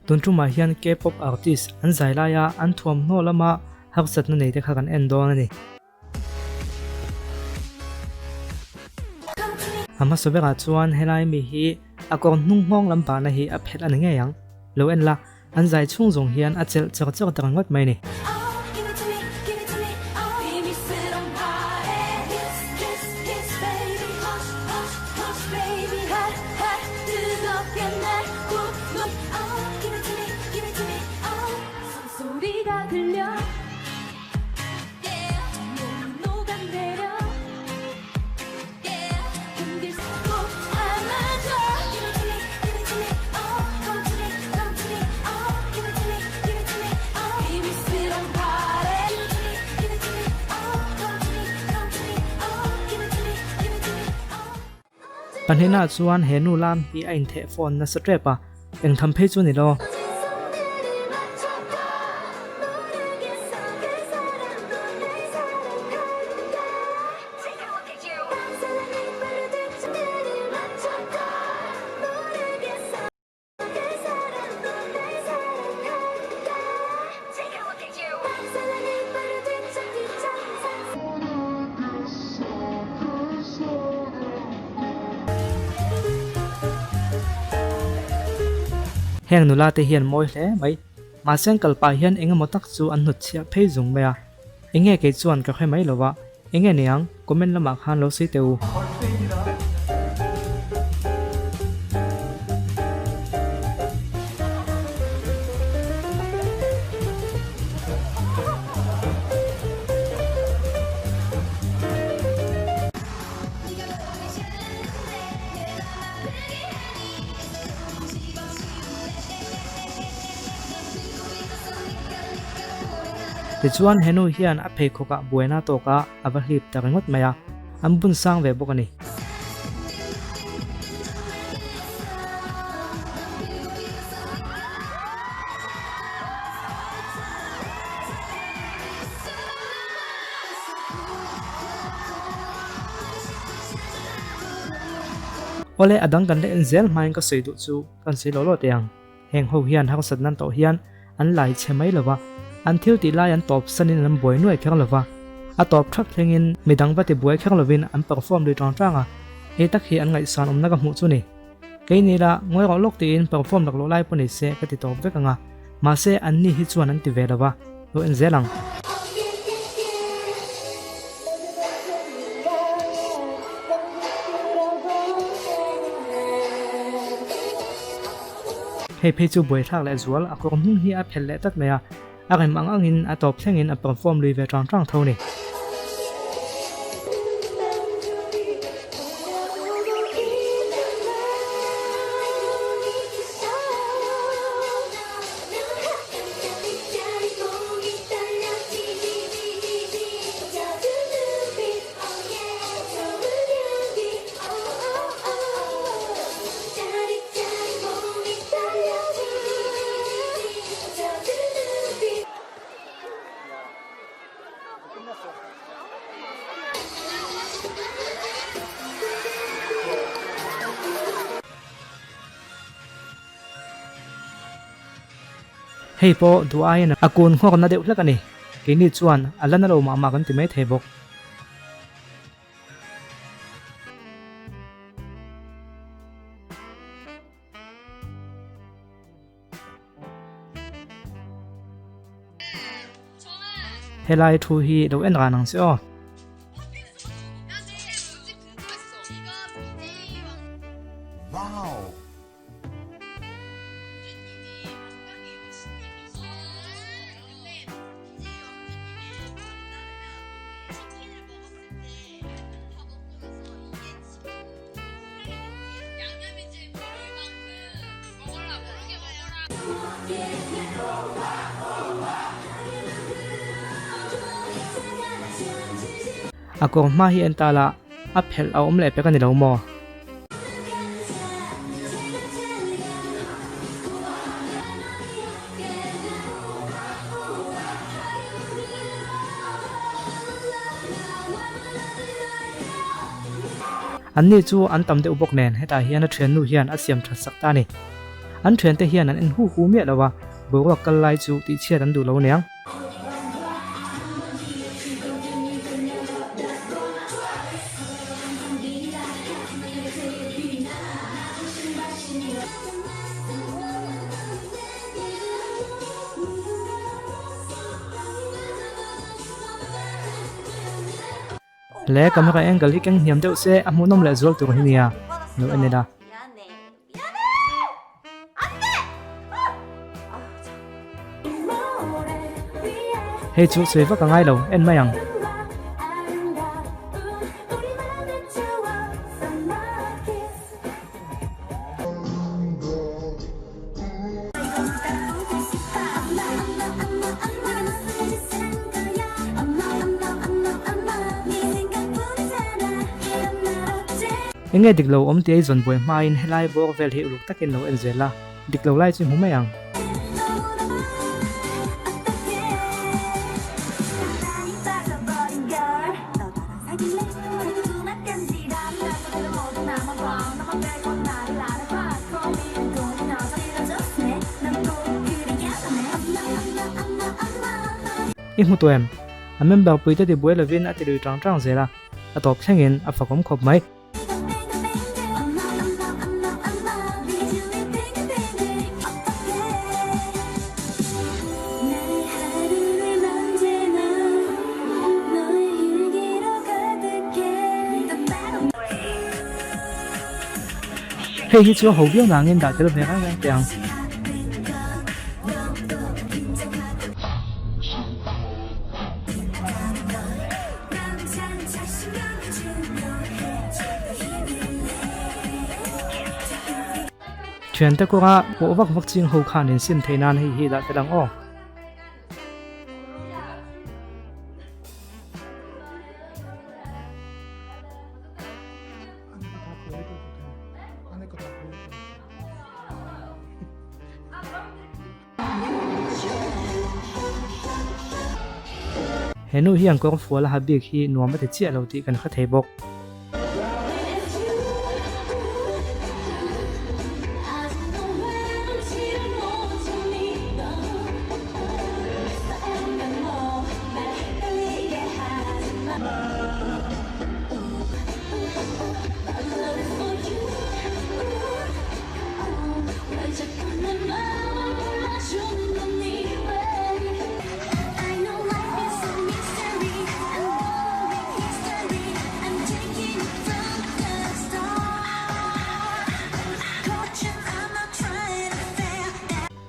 Tun tumah hian K-pop artist an zai laia an thuamhnaw lama harsatna nei te kha kan en dawn a ni. A hmasa berah chuan helai mi hi a kawr hnung nghawng lam bahna hi a phelh a ni ngei ang. Lo en la, an zai chhung zawng hian a chelh char char ta ringawt mai a ni. Pahnihnaah chuan he nu lam hi a intheh phone nasa tep a, eng tham phei chu ni lo. Heng nula te hian mawi hle mai. Mahse an kal pah hian eng emaw tak chu an hnutchhiah phei zung mai a. Enge kei chuan ka hre mai lo a, enge niang comment lamah khan lo sawi teh u. Tichuan he nu hian a pheikhawk ah buaina tawk a a va hlip ta ringawt mai a, an bun sang ve bawk a ni. Awle a dang kan la en zel hmain ka sawi duh chu kan sawi lo lo teh ang. Heng ho hian harsat nan tawh hian an lai chhe mai lo va, an thil tih lai an tawp sanin an buai nuai kher lo va, a tawp thak thlengin midang va ti buai kher lovin an perform lui tang tang a, hei tak hi an ngaihsan awmna ka hmuh chu ni. Kei ni la, ngawi rawh lawk tiin perform laklawh lai pawh ni se ka ti tawp vek ang a, mahse an ni hi chuan an ti ve lo va, lo en zel ang. Hei phei chu buaithlak leh zual a kawr hnung hi a phelh leh tlat mai a, a rem ang angin a tawp thlengin a perform lui ve tang tang tho a ni. Hei pawh duh aiin a kun nghawkna deuh hlek a ni. Keini chuan a la na lo mah mah kan ti mai thei bawk. Helai thu hi lo en ran ang che aw. A kawr hma hi en ta la, a phelh a awm leh pek a ni lo maw? An ni chu an tam deuh bawk nen hetah hian a thiannu hian a siam that sak ta a ni. An thiante hian an en hu hu miah lo a, boruak kal lai chu tihchhiat an duh lo aniang. Le camera angle hi keng hniam deuh se a hmuhnawm leh zual tur hi nia lo en ila. Hei chu sawi vak a ngai lo en mai ang. Enge dik lo awm tih a i zawn buai hmain helai bawr vel hi uluk takin lo en zel a, dik lo lai chu i hmu mai ang. I hmu tawh em? A member puite ti buai lovin a ti lui tang tang zel a, a tawp thlengin a fakawm khawp mai. Hei hi chu a ho viau nangin dah tel ve reng reng teh ang. Thiante kawnga pawh vak vak ching ho khan in sim theih nan hei hi dah tel ang aw. He nu hian kawng fual a ha bik hi nuam a ti chiah lo tih kan hre thei bawk.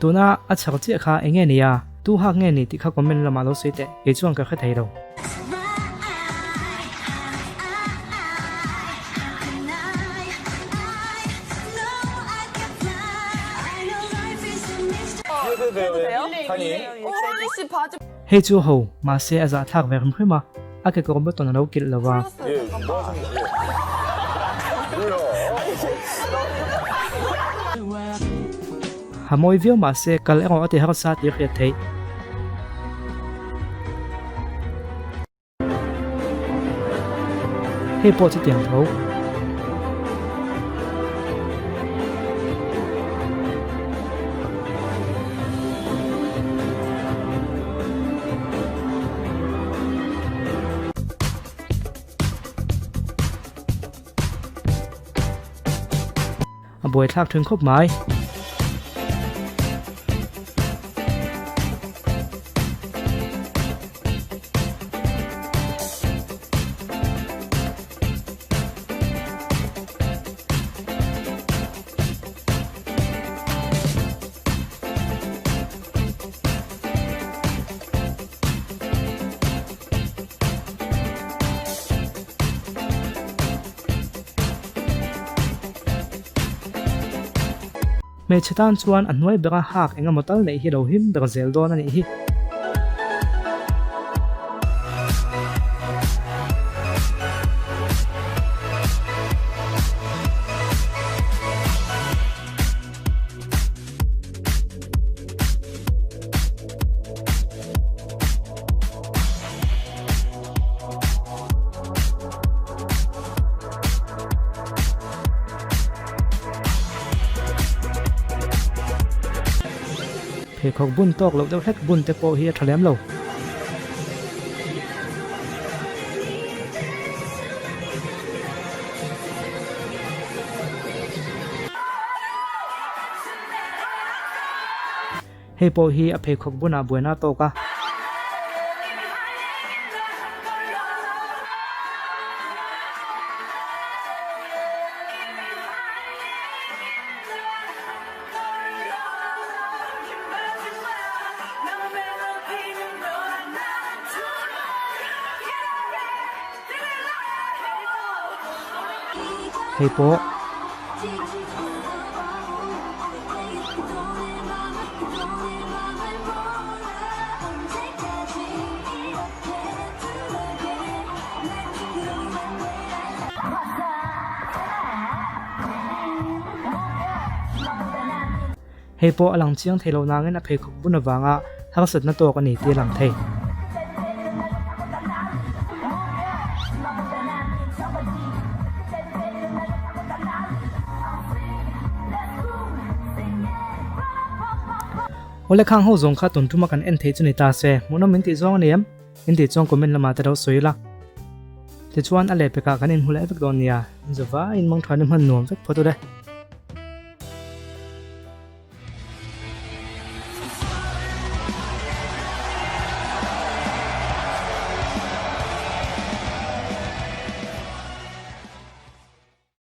Tuna a chhak chiah kha eng nge ni a, tu hak nge ni tih kha comment lamah lo sawi teh, kei chuan ka hre thei lo. Hei chu ho, mahse a zahthlak ve hrim hrim a, a kekawr button a lo kilh lo va. Ha mawi viau mahse kal erawh a ti harsa tih a hriat theih. Hei pawh chu tiang tho. A buaithlak thin khawp mai. Hmeichhe tan chuan a hnuai bera hak eng emaw tal neih hi lo him ber zel dawn a nih hi. Pheikhawk bun tawk loh deuh hlek bun te pawh hi a tha lem lo. Hei pawh hi a pheikhawk bunah buaina a tawk a. Hei pawh. Hei pawh a lang chiang thei lo nangin a pheikhawk bun avanga harsatna tawk a ni tih a lang thei. Awle khang ho zawng kha tun tuma kan en thei chu ni ta se, hmuhnawm min tih zawng a ni em? In tih chuan comment lamah te lo sawi ila. Tichuan a lehpekah kan inhmu leh vek dawn nia, in zawva in mangthain i hman nuam vek phawt u le.